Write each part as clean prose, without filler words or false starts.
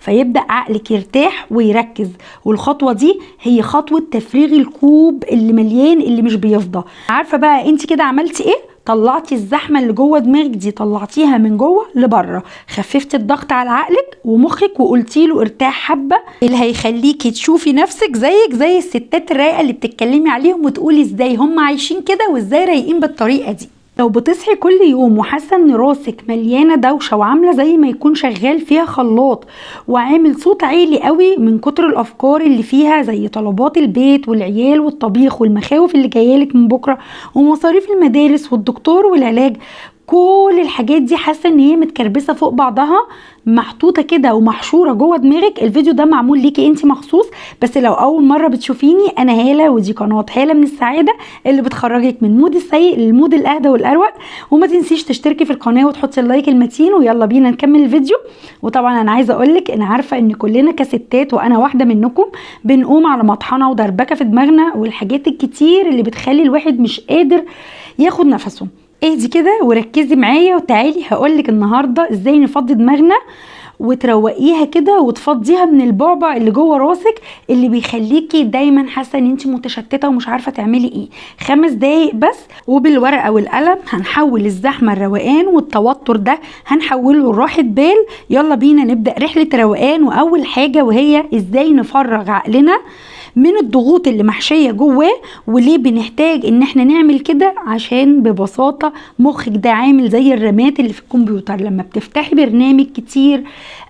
فيبدا عقلك يرتاح ويركز. والخطوة دي هي خطوة تفريغ الكوب اللي مليان اللي مش بيفضى. عارفه بقى انت كده عملتي ايه؟ طلعتي الزحمة اللي جوه دماغك دي، طلعتيها من جوه لبره، خففتي الضغط على عقلك ومخك وقلتي له ارتاح حبه، اللي هيخليكي تشوفي نفسك زيك زي الستات الرايقه اللي بتتكلمي عليهم وتقولي ازاي هم عايشين كده وازاي رايقين بالطريقة دي. لو بتصحي كل يوم وحاسه ان راسك مليانة دوشه وعامله زي ما يكون شغال فيها خلاط وعامل صوت عالي قوي من كتر الافكار اللي فيها، زي طلبات البيت والعيال والطبيخ والمخاوف اللي جايالك من بكره ومصاريف المدارس والدكتور والعلاج، كل الحاجات دي حاسه ان هي متكربسه فوق بعضها، محطوطة كده ومحشوره جوه دماغك. الفيديو ده معمول ليكي انت مخصوص، بس لو اول مرة بتشوفيني، انا هاله ودي قناة هاله من السعادة اللي بتخرجك من mood السيء لل mood الاهدى والاروق. وما تنسيش تشتركي في القناة وتحطي ال like المتين، ويلا بينا نكمل الفيديو. وطبعا انا عايزه اقولك انا عارفه ان كلنا كستات وانا واحدة منكم بنقوم على مطحنه ودربكه في دماغنا والحاجات الكتير اللي بتخلي الواحد مش قادر ياخد نفسه. اهدي كده وركزي معايا وتعالي هقولك النهارده ازاي نفضي دماغنا وتروقيها كده وتفضيها من البعبع اللي جوه راسك اللي بيخليكي دايما حاسه ان انت متشتته ومش عارفه تعملي ايه. 5 دقايق بس، وبالورقه والقلم هنحول الزحمة الروقان والتوتر ده هنحوله لراحه بال. يلا بينا نبدا رحله روقان. واول حاجة وهي ازاي نفرغ عقلنا من الضغوط اللي محشيه جواه، وليه بنحتاج ان احنا نعمل كده؟ عشان ببساطة مخك ده عامل زي الرامات اللي في الكمبيوتر، لما بتفتحي برنامج كتير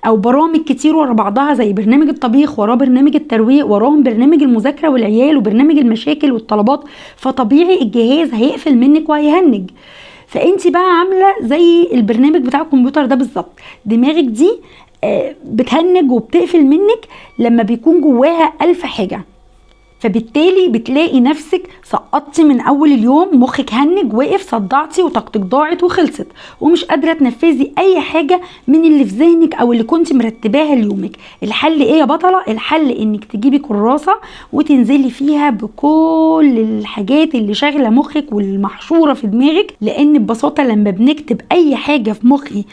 او برامج كتير ورا بعضها، زي برنامج الطبيخ وراه برنامج الترويق وراهم برنامج المذاكرة والعيال وبرنامج المشاكل والطلبات، فطبيعي الجهاز هيقفل منك وهيهنج. فانت بقى عامله زي البرنامج بتاع الكمبيوتر ده بالظبط، دماغك دي بتهنج وبتقفل منك لما بيكون جواها 1000 حاجة، فبالتالي بتلاقي نفسك سقطتي من اول اليوم، مخك هنج وقف، صدعتي وطاقتك ضاعت وخلصت، ومش قادرة تنفذي اي حاجة من اللي في ذهنك او اللي كنت مرتباها ليومك. الحل ايه يا بطلة؟ الحل انك تجيبي كراسة وتنزلي فيها بكل الحاجات اللي شاغله مخك والمحشوره في دماغك، لان ببساطة لما بنكتب اي حاجة في مخي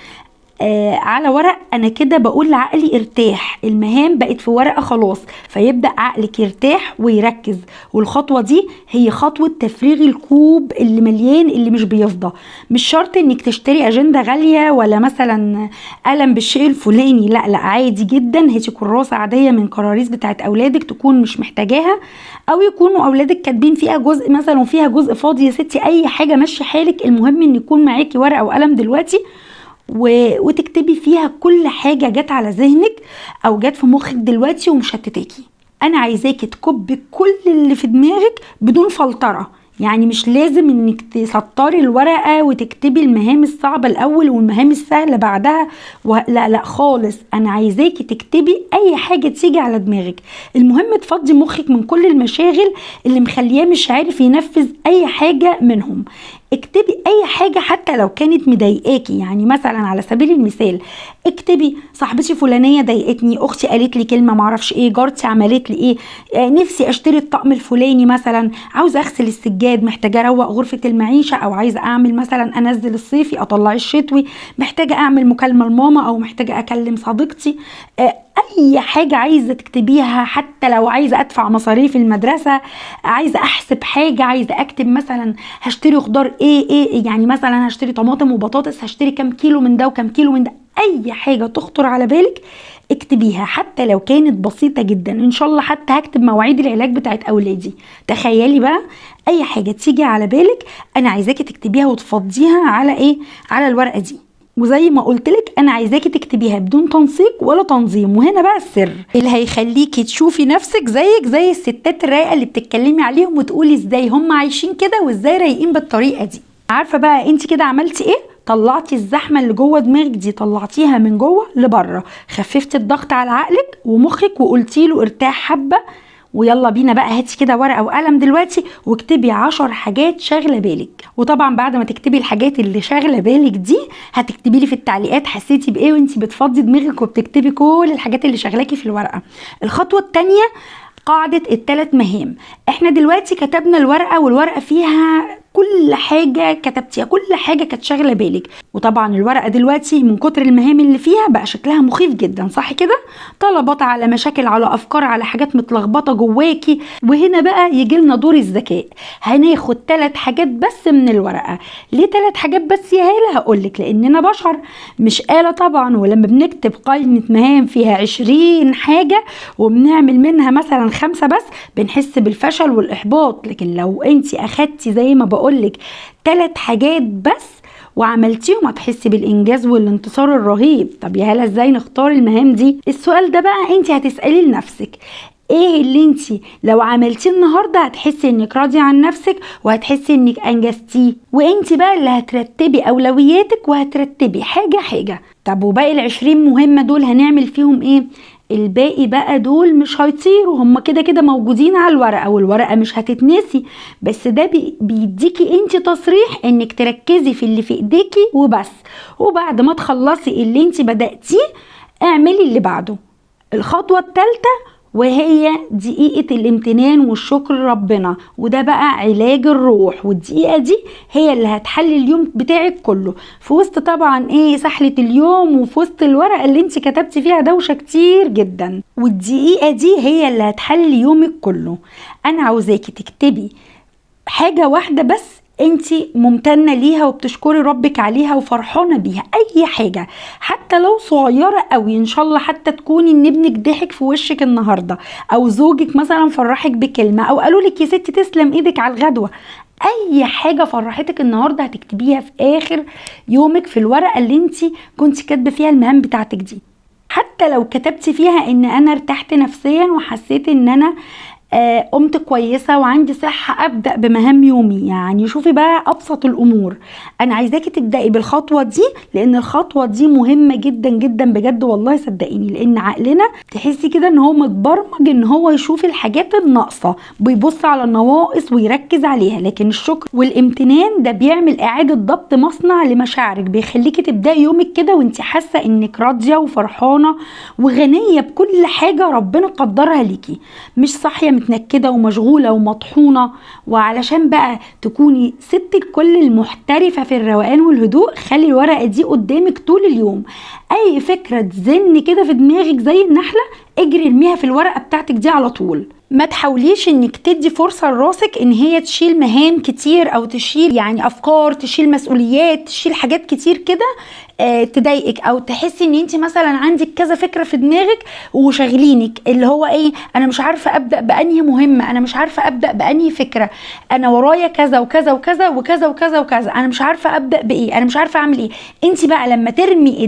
على ورق، انا كده بقول لعقلي ارتاح، المهام بقت في ورقة خلاص، فيبدا عقلك يرتاح ويركز. والخطوة دي هي خطوة تفريغ الكوب اللي مليان اللي مش بيفضى. مش شرط انك تشتري اجندة غالية ولا مثلا قلم بالشيء الفلاني، لا لا، عادي جدا، هاتي كراسة عادية من كراريس بتاعت اولادك تكون مش محتاجاها، او يكونوا اولادك كاتبين فيها جزء مثلا وفيها جزء فاضي. يا ستي اي حاجة ماشي حالك، المهم ان يكون معاكي ورقة وقلم دلوقتي وتكتبي فيها كل حاجة جت على ذهنك أو جت في مخك دلوقتي ومشتتاكي. أنا عايزاكي تكبي كل اللي في دماغك بدون فلترة، يعني مش لازم انك تسطري الورقة وتكتبي المهام الصعبة الأول والمهام السهلة بعدها لا لا خالص، أنا عايزاكي تكتبي أي حاجة تيجي على دماغك. المهم تفضي مخك من كل المشاغل اللي مخلياه مش عارف ينفذ أي حاجة منهم. اكتبي اي حاجة حتى لو كانت مضايقاكي، يعني مثلا على سبيل المثال اكتبي صاحبتي فلانية ضايقتني، اختي قالت لي كلمة معرفش ايه، جارتي عملت لي ايه، نفسي اشتري الطقم الفلاني مثلا، عاوزة اغسل السجاد، محتاجة اروق غرفة المعيشة، او عايزة اعمل مثلا انزل الصيفي اطلع الشتوي، محتاجة اعمل مكالمة لماما، او محتاجة اكلم صديقتي، اي حاجة عايزة تكتبيها، حتى لو عايزة ادفع مصاريف المدرسة، عايزة احسب حاجة، عايزة اكتب مثلا هشتري خضار ايه ايه، يعني مثلا هشتري طماطم وبطاطس، هشتري كام كيلو من ده وكام كيلو من ده، اي حاجة تخطر على بالك اكتبيها حتى لو كانت بسيطة جدا. ان شاء الله حتى هكتب مواعيد العلاج بتاعت اولادي. تخيلي بقى اي حاجة تيجي على بالك انا عايزاكي تكتبيها وتفضيها على ايه؟ على الورقة دي. وزي ما قلت لك انا عايزاكي تكتبيها بدون تنسيق ولا تنظيم. وهنا بقى السر اللي هيخليكي تشوفي نفسك زيك زي الستات الرايقه اللي بتتكلمي عليهم وتقولي ازاي هم عايشين كده وازاي رايقين بالطريقة دي. عارفه بقى انت كده عملتي ايه؟ طلعتي الزحمة اللي جوه دماغك دي، طلعتيها من جوه لبره، خففتي الضغط على عقلك ومخك وقلتي له ارتاح حبه. ويلا بينا بقى، هاتي كده ورقة وقلم دلوقتي واكتبي 10 حاجات شاغله بالك. وطبعا بعد ما تكتبي الحاجات اللي شاغله بالك دي هتكتبي لي في التعليقات حسيتي بايه وانتي بتفضي دماغك وبتكتبي كل الحاجات اللي شاغلاكي في الورقة. الخطوة الثانية قاعدة ال3 مهام. احنا دلوقتي كتبنا الورقة والورقة فيها كل كل حاجة كتبتيها، كل حاجة كانت شاغله بالك. وطبعا الورقة دلوقتي من كتر المهام اللي فيها بقى شكلها مخيف جدا، صح كده؟ طلبات على مشاكل على افكار على حاجات متلخبطه جواكي. وهنا بقى يجي لنا دور الذكاء. هناخد 3 حاجات بس من الورقة. ليه 3 حاجات بس يا هاله؟ هقولك لاننا بشر مش آلة طبعا، ولما بنكتب قائمة مهام فيها 20 حاجة وبنعمل منها مثلا 5 بس بنحس بالفشل والاحباط. لكن لو انت اخدتي زي ما بقولك 3 حاجات بس وعملتيهم هتحسي بالانجاز والانتصار الرهيب. طب يا هاله ازاي نختار المهام دي؟ السؤال ده بقى انت هتسأليه لنفسك، ايه اللي انت لو عملتيه النهارده هتحسي انك راضية عن نفسك وهتحسي انك انجزتيه، وانت بقى اللي هترتبي اولوياتك وهترتبي حاجة حاجة. طب وباقي 20 مهمة دول هنعمل فيهم ايه؟ الباقي بقى دول مش هيطيروا، هم كده كده موجودين على الورقة والورقة مش هتتنسي، بس ده بيديكي انت تصريح انك تركزي في اللي في ايديكي وبس، وبعد ما تخلصي اللي انت بدأتيه اعملي اللي بعده. الخطوة الثالثة وهي دقيقة الامتنان والشكر ربنا، وده بقى علاج الروح، والدقيقة دي هي اللي هتحلي اليوم بتاعك كله في وسط طبعا ايه سحلة اليوم وفي وسط الورقة اللي انت كتبتي فيها دوشة كتير جدا، والدقيقة دي هي اللي هتحلي يومك كله. انا عاوزاكي تكتبي حاجة واحدة بس انتي ممتنة ليها وبتشكري ربك عليها وفرحانة بيها، اي حاجة حتى لو صغيرة قوي، ان شاء الله حتى تكوني ان ابنك ضحك في وشك النهاردة، او زوجك مثلا فرحك بكلمة، او قالوا لك يا ستي تسلم ايدك على الغدوة، اي حاجة فرحتك النهاردة هتكتبيها في اخر يومك في الورقة اللي انتي كنتي كاتبة فيها المهام بتاعتك دي. حتى لو كتبتي فيها ان انا ارتحت نفسيا وحسيت ان انا قمت كويسة وعندي صحة أبدأ بمهام يومي. يعني شوفي بقى أبسط الأمور. أنا عايزاكي تبدأي بالخطوة دي، لأن الخطوة دي مهمة جدا جدا بجد والله صدقيني، لأن عقلنا تحسي كده إن هو متبرمج إن هو يشوف الحاجات الناقصة، بيبص على النواقص ويركز عليها. لكن الشكر والامتنان ده بيعمل إعادة ضبط مصنع لمشاعرك، بيخليكي تبدأي يومك كده وانت حاسة إنك راضية وفرحانة وغنية بكل حاجة ربنا قدرها ليكي، مش صاحية متنكدة ومشغولة ومطحونة. وعلشان بقى تكوني ست الكل المحترفة في الروقان والهدوء، خلي الورقة دي قدامك طول اليوم. اي فكرة تزن كده في دماغك زي النحلة اجري ارميها في الورقة بتاعتك دي على طول. ما تحاوليش انك تدي فرصة لراسك ان هي تشيل مهام كتير، او تشيل يعني افكار، تشيل مسؤوليات، تشيل حاجات كتير كده تضايقك، او تحسي ان انت مثلا عندك كذا فكرة في دماغك وشاغلينك، اللي هو ايه، انا مش عارفة ابدأ بانهي مهمة، انا مش عارفة ابدأ بانهي فكرة، انا ورايا كذا وكذا وكذا وكذا وكذا وكذا، انا مش عارفة ابدأ بايه، انا مش عارفة اعمل ايه. انت بقى لما ترمي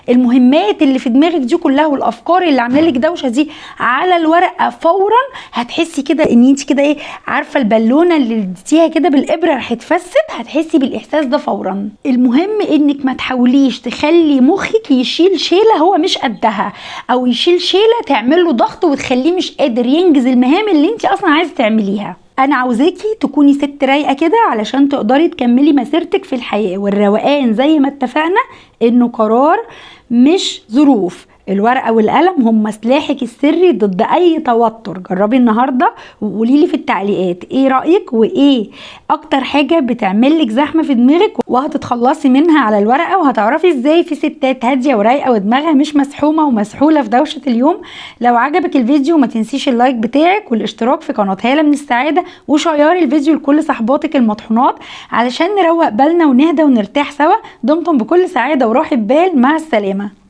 المهمات اللي في دماغك دي كلها والافكار اللي عامله لك دوشة دي على الورقة فورا، هتحسي كده ان انت كده ايه، عارفه البالونة اللي اديتيها كده بالابره راح تفست، هتحسي بالاحساس ده فورا. المهم انك ما تحاوليش تخلي مخك يشيل شيله هو مش قدها، او يشيل شيله تعمل له ضغط وتخليه مش قادر ينجز المهام اللي انت اصلا عايزه تعمليها. انا عاوزاكي تكوني ست رايقة كده علشان تقدري تكملي مسيرتك في الحياة. والروقان زي ما اتفقنا انه قرار مش ظروف. الورقة والقلم هم سلاحك السري ضد اي توتر. جربي النهاردة وقولي لي في التعليقات ايه رأيك، وايه اكتر حاجة بتعملك زحمة في دماغك وهتتخلصي منها على الورقة، وهتعرفي ازاي في ستات هادية ورايقة ودماغها مش مسحومة ومسحولة في دوشة اليوم. لو عجبك الفيديو ما تنسيش ال like بتاعك والاشتراك في قناة هالة من السعادة، وشيري الفيديو لكل صحباتك المطحونات علشان نروق بالنا ونهدى ونرتاح سوا. دمتم بكل سعادة وراحة بال. مع السلامة.